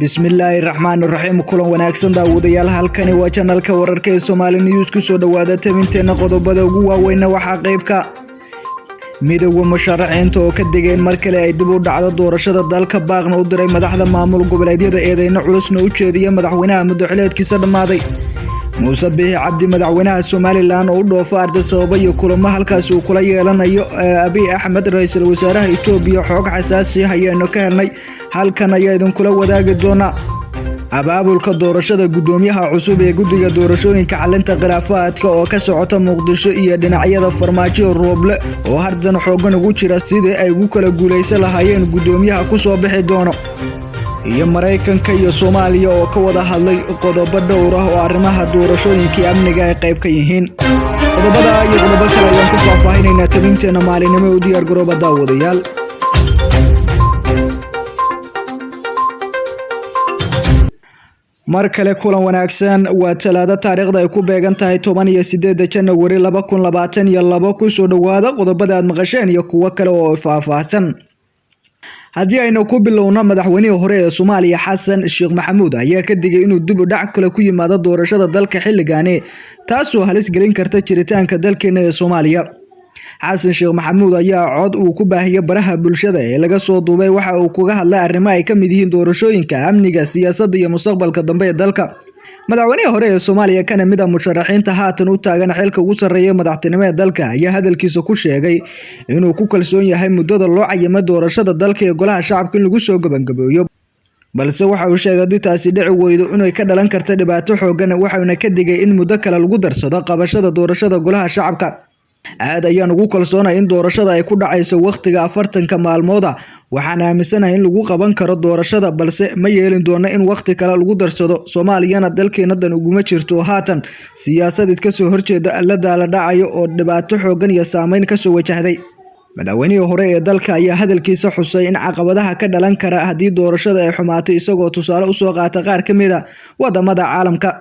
Bismillaahi raxmaani raxiim. Kulan wanaagsan daawadayaal, halkani waa janalka wararka ee Soomaali News. Ku soo dhawaada tabinteena qodobada ugu waaweynna waxaa qaybka midowda musharaxiinta oo ka degeen mar kale ay dib u dhacdo doorashada dalka, baaqna u diray madaxda maamul goboleedyada, eedeyno culusna u jeediya madaxweynaha muddo-xileedkiisa dhammaaday. Muuse Biixi Cabdi, madaxweynaha Somalilan, oo u dhoofo Addis Ababa iyo kulamo halkaasi uu kula yeelanayo Abiy Axmed, ra-iisul wasaaraha Itoobiya. Xoog xasaasi ayaanu ka helnay, halkan ayaa idinkula wadaagi doonaa. Abaabulka doorashada guddoomiyaha cusub ee guddiga doorashooyinka xalinta khilaafaadka oo ka socota Muqdisho, iyo dhinacyada Farmaajo Rooble oo hardan xoogan ugu jira sidii ay ugu kala guulaysan lahaayeen guddoomiyaha ku soo bixi doono, iyo Maraykanka iyo Soomaaliya oo ka wada hadlay qodobo dhowr ah oo arrimaha doorashooyinkii amniga ay qayb ka yihiin. Qodobada iyo qodobo kale ayaan ku faahfaahinaynaa tabinteena maalinimo. U diyaar garooba daawadayaal. Mar kale kulan wanaagsan. Waa Talaado, taariikhda ay ku beegan tahay 18-da Janawari 2022. Kusoo dhawaada qodobada aad maqasheen iyo kuwo kale oo faahfaahsan. Haddii aynu ku bilowno, madaxweynihii hore ee Soomaaliya Xasan Sheekh Maxamuud ayaa ka digay inuu dib u dhac kale ku yimaado doorashada dalka xilligaani, taasoo halis gelin karta jiritaanka dalkeena ee Soomaaliya. Xasan Sheekh Maxamuud ayaa cod uu ku baahiyay baraha bulshada ee laga soo duubay waxa uu kaga hadlay arrimo ay ka mid yihiin doorashooyinka, amniga, siyaasadda iyo mustaqbalka dambe ee dalka. Madaxweynihii hore ee Soomaaliya, kana mid ah musharaxiinta haatan u taagan xilka ugu sarreeya madaxtinimo ee dalka, ayaa hadalkiisa ku sheegay inuu ku kalsoon yahay muddada loo cayimay doorashada dalka ee golaha shacabka in lagu soo gabagabeeyo, balse waxa uu sheegay haddii taasi dhici weydo inay ka dhalan karta dhibaato xoogan, waxauna ka digay in muddo kale lagu darsado qabashada doorashada golaha shacabka. Aad ayaan ugu kalsoonahay in doorashada ay ku dhacayso wakhtiga 40-ka maalmooda. Waxaan aaminsanahay in lagu qaban karo doorashada, balse ma yeelin doono in wakhti kale lagu darsado. Soomaaliyana dalkeena dan uguma jirto haatan siyaasad iska soo horjeeda la daala dhacayo oo dhibaato xoogan iyo saameyn kasoo wajahday. Madaxweynihii hore ee dalka ayaa hadalkiisa xusay in caqabadaha ka dhalan kara haddii doorashada ay xumaatay, isagoo tusaale usoo qaata qaar ka mid a wadamada caalamka.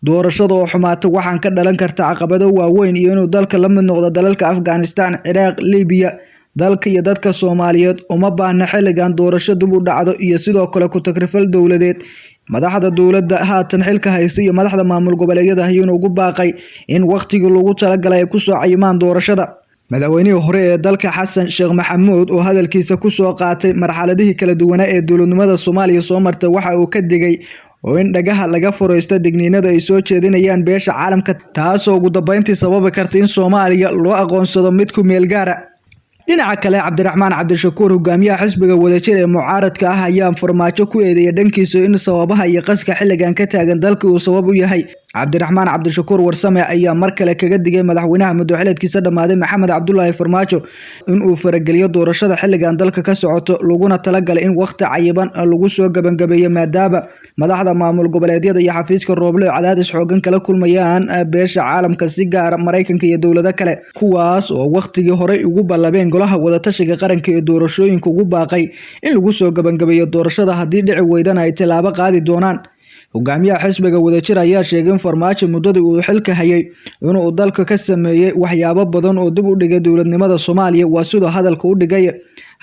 Doorashada oo xumaata waxaan ka dhalan karta caqabado waaweyn iyo inuu dalka la mid noqdo dalalka Afghanistan, Ciraaq, Liibiya. Dalka iyo dadka Soomaaliyeed uma baahna xilligan doorasho dib u dhacdo iyo sidoo kale ku takrifal dowladeed. Madaxda dowladda haatan xilka haysta iyo madaxda maamul goboleedyada ayuuna ugu baaqay in wakhtigii loogu talagalay ay kusoo cayimaan doorashada. Madaxweynihii hore ee dalka Xasan Sheekh Maxamuud oo hadalkiisa kusoo qaatay marxaladihii kala duwanaa ee dowladnimada Soomaaliya soo martay, waxa uu ka digay oo in dhagaha laga furaysto digniinada ay soo jeedinayaan beesha caalamka, taasoo ugu dambeyntii sababi karta in Soomaaliya loo aqoonsado mid ku meel gaara. Dhinaca kale, Cabdiraxmaan Cabdishakuur, hogaamiyaha xisbiga wadajir ee mucaaradka ah, ayaa Farmaajo ku eedeeyay dhankiisa in sababaha iyo qaska xilligan ka taagan dalka uu sabab u yahay. Cabdiraxmaan Cabdishakuur Warsame ayaa mar kale kaga digay madaxweynaha muddo-xileedkiisa dhammaaday Maxamed Cabdulaahi Farmaajo in uu farageliyo doorashada xilligan dalka ka socoto, laguna talagalay in wakhti cayiban lagu soo gabagabeeyo, maadaama madaxda maamul goboleedyada iyo xafiiska Rooble cadaadis xoogan kala kulmayaan beesha caalamka, si gaara Maraykanka iyo dowlado kale, kuwaas oo wakhtigii horey ugu ballabeen golaha wadatashiga qaranka ee doorashooyinka ugu baaqay in lagu soo gabagabeeyo doorashada, haddii dhici weydana ay tilaabo qaadi doonaan. Hogaamiyaha xisbiga wadajir ayaa sheegay in Farmaajo muddadii uu xilka hayay inuu dalka ka sameeyay waxyaabo badan oo dib u dhigay dowladnimada Soomaaliya, waa sidoo hadalka u dhigay.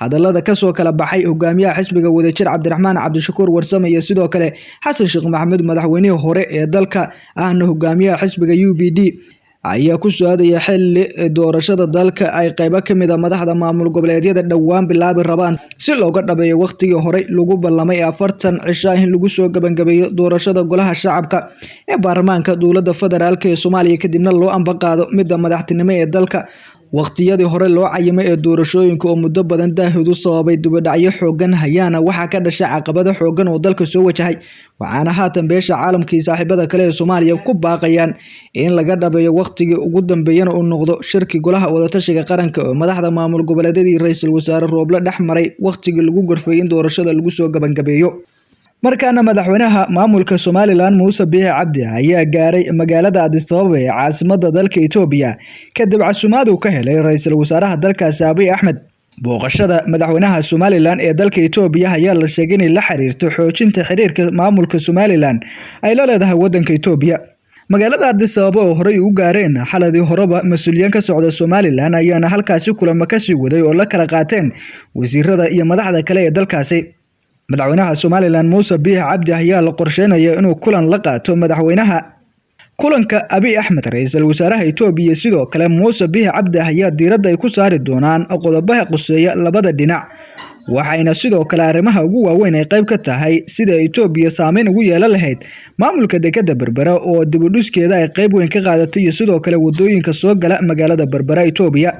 Hadallada kasoo kala baxay hogaamiyaha xisbiga wadajir Cabdiraxmaan Cabdishakuur Warsame iyo sidoo kale Xasan Sheekh Maxamuud, madaxweynihii hore ee dalka ahna hogaamiyaha xisbiga UPD, ayaa ku soo-aadaya xilli doorashada dalka ay qaybo ka mid a madaxda maamul goboleedyada dhowaan bilaabi rabaan, si looga dhabeeyo wakhtigii horey lagu ballamay ee 40 cisho ah in lagu soo gabagabeeyo doorashada golaha shacabka ee baarlamaanka dowladda federaalk ee Soomaaliya, kadibna loo ambaqaado midda madaxtinimo ee dalka. Waqtiyadii hore loo cayimay ee doorashooyinka oo muddo badan daahidu sababay dibadhacyo xoogan hayaana waxaa ka dhashay caqabado xoogan oo dalka soo wajahay, waxaana haatan beesha caalamka iyo saaxiibada kale ee Soomaaliya ku baaqayaan in laga dhabeeyo wakhtigii ugu dambeeyana uu noqdo shirki golaha wadatashiga qaranka oo madaxda maamul goboleedyadii ra-iisul wasaare Rooble dhex maray wakhtigii lagu gorfeeyay in doorashada lagu soo gabagabeeyo. Markaana madaxweynaha maamulka Somalilan Muuse Biixi Cabdi ayaa gaaray magaalada Addis Ababa ee caasimada dalka Itoobiya kadib casuumaad uu ka helay ra-iisul wasaaraha dalkaasi Abiy Axmed. Booqashada madaxweynaha Somalilan ee dalka Itoobiya ayaa la sheegay inay la xiriirto xoojinta xiriirka maamulka Somalilan ay la leedahay wadanka Itoobiya. Magaalada Addis Ababa oo horey u gaareen xaladii horeba mas-uuliyiin ka socda Somalilan ayaana halkaasi kulamo kasii waday oo la kala qaateen wasiirada iyo madaxda kale ee dalkaasi. Madaxweynaha Somaliland Muuse Biixi Cabdi ayaa la qorsheynaya inuu kulan la qaato madaxweynaha. Kulanka Abiy Axmed, ra'iisul wasaaraha Itoobiya, sidoo kale Muuse Biixi Cabdi ayaa diiradda ay ku saari doonaan qodobaha quseeya labada dhinac, waxayna sidoo kale arrimaha ugu waaweyn ay qayb ka tahay sida Itoobiya saameyn ugu yeelan lahayd maamulka dekedda Berbera oo dib u dhiskeeda ay qayb weyn ka qaadatay, iyo sidoo kale wadooyinka soo gala magaalada Berbera Itoobiya.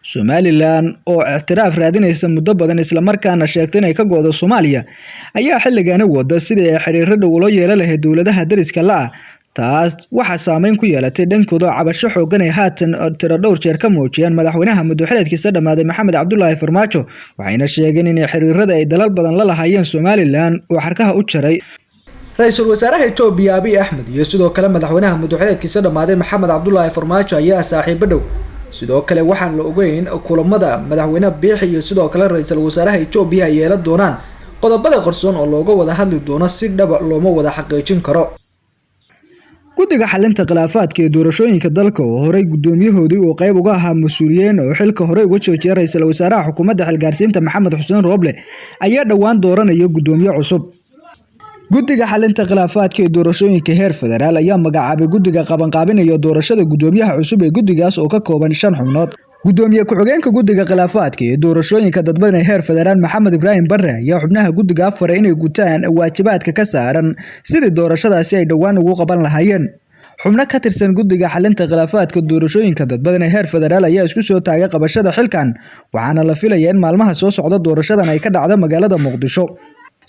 Somaliland oo ictiraaf raadinaysa muddo badan isla markaana sheegtay inay ka go'do Soomaaliya ayaa xilligaani wada sidii ay xiriiro dhow ula yeelan lahayd dowladaha dariska la ah. Taas waxaa saameyn ku yeelatay dhankooda cabasho xooggan ay haatan tiro dhowr jeer ka muujiyeen madaxweynaha muddo xileedkiisa dhammaaday Maxamed Cabdullaahi Farmaajo, waxayna sheegeen in xiriirada ay dalal badan la lahaayeen Somaliland uu xarkaha u jaray. Ra'iisul wasaaraha Itoobiya Abiy Axmed iyo sidoo kale madaxweynaha muddo xileedkiisa dhammaaday Maxamed Cabdullaahi Farmaajo ayaa saaxiibo dhow. Sidoo kale waxaan la ogeyn kulamada madaxweyne Biixi iyo sidoo kale ra'iisul wasaaraha Itoobiya ay yeelan doonaan qodobada qarsoon oo looga wada hadli doono si dhaba looma wada xaqiijin karo. Guddiga xalinta khilaafaadka ee doorashooyinka dalka oo horey gudoomiyahoodii uu qayb uga ahaa mas'uuliyiin oo xilka horey uga joojiyay ra'iisul wasaaraha xukuumadda xilgaarsiinta Maxamed Xuseen Roble ayaa dhowaan dooranaya gudoomiye cusub. Guddiga xalinta khilaafaadka ee doorashooyinka heer federaal ayaa magacaabay guddiga qabanqaabinaya doorashada gudoomiyaha cusub ee guddigaas oo ka kooban 5 xubnood. Gudoomiye ku-xigeenka guddiga khilaafaadka ee doorashooyinka dadban ee heer federaal Maxamed Ibraahim Barre ayaa xubnaha guddiga afaray inay gutaan waajibaadka ka saaran sidii doorashadaasi ay dhowaan ugu qaban lahaayeen. Xubno ka tirsan guddiga xalinta khilaafaadka doorashooyinka dadban ee heer federaal ayaa isku soo taagay qabashada xilkan, waxaana la filayaa in maalmaha soo socda doorashadan ay ka dhacdo magaalada Muqdisho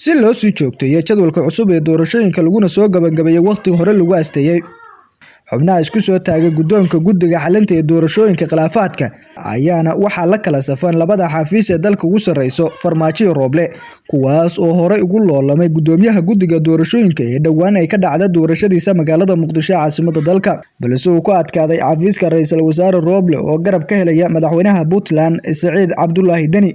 si loo sii joogteeyo jadwalka cusub ee doorashooyinka laguna soo gabagabeeyay waqtigii hore lagu asteeyay. Xubnaha isku soo taagay guddoonka guddiga xalinta ee doorashooyinka khilaafaadka ayaana waxaa la kala safan labada xafiis ee dalka ugu sarreyso, Farmaajo iyo Roble, kuwaas oo horey ugu loolamay gudoomiyaha guddiga doorashooyinka ee dhowaan ay ka dhacda doorashadiisa magaalada Muqdisho ee caasimadda dalka, balse uu ku adkaaday xafiiska ra'iisul wasaare Roble oo garab ka helaya madaxweynaha Puntland Siciid Cabdullaahi Deni.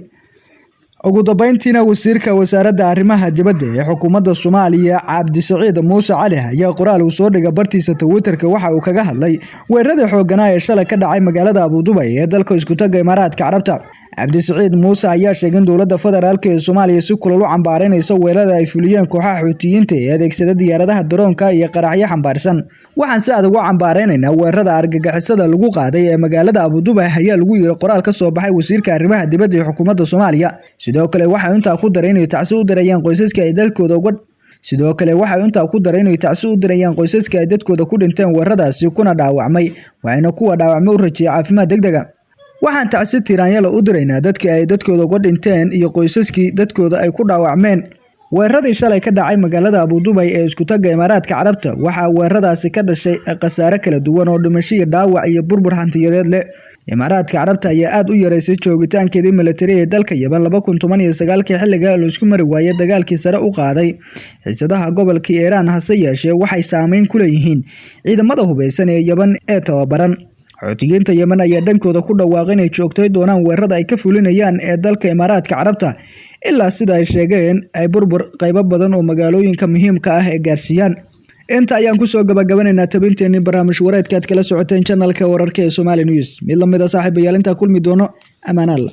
Ugu dambeyntiina, wasiirka wasaaradda arrimaha dibadda ee xukuumadda Soomaaliya Cabdisaciid Muuse Cali ayaa qoraal uu soo dhigay bartiisa Twitter-ka waxa uu kaga hadlay weerarada xoogganaa ee shalay ka dhacay magaalada Abu Dhabi ee dalka isku tagga Imaaraadka Carabta. Cabdisaciid Muuse ayaa sheegay in dowladda federaalka ee Soomaaliya si kulul u cambaareynayso weerarada ay fuliyeen kooxaha Xuutiyiinta ee adeegsada diyaaradaha daroonka iyo qaraxyo xambaarsan. Waxaan si adag u cambaareynayna weerarada argagixisada lagu qaaday ee magaalada Abu Dhabi, ayaa lagu yiri qoraal ka soo baxay wasiirka arrimaha dibadda ee xukuumadda Soomaaliya. Sidoo kale waxa intaa ku daray inay tacsi u dirayaan qoysaska ay dalkooda uga Sidoo kale waxa intaa ku daray inay tacsi u dirayaan qoysaska ay dadkooda ku dhinteen weeraradaasi kuna dhaawacmay, waxayna kuwa dhaawacmay u rajeeyay caafimaad degdeg ah. Waxaan tacsi tiraanyada u diraynaa dadkii ay dadkooda uga dhinteen iyo qoysaskii dadkooda ay ku dhaawacmeen weeraradii shalay ka dhacay magaalada Abu Dhabi ee isku tagga Imaaraadka Carabta. Waxaa weeraradaasi ka dhashay khasaare kala duwan oo dhimasho iyo dhaawac iyo burbur hantiyadeed leh. Imaaraadka Carabta ayaa aad u yareysay joogitaankeedii militari ee dalka Yemen 2019 xilliga la isku mari waayay dagaalkii sare u qaaday xiisadaha gobolka Iiraan, hase yeeshee waxay saameyn ku leeyihiin ciidamada hubeysan ee Yemen ee tababaran. Xuutiyiinta Yemen ayaa dhankooda ku dhawaaqay inay joogtay doonaan weerarada ay ka fulinayaan ee dalka Imaaraadka Carabta ilaa sida ay sheegeen ay burbur qaybo badan oo magaalooyinka muhiimka ah ay gaarsiiyaan. Inta ayaan ku soo gabagabanaynaa tabinteennii barnaamij wareedka aad kala socoteen channelka wararka ee Somali News. Mid la mid ah saaxiibayaal, intaa kulmi doono, amaanalla.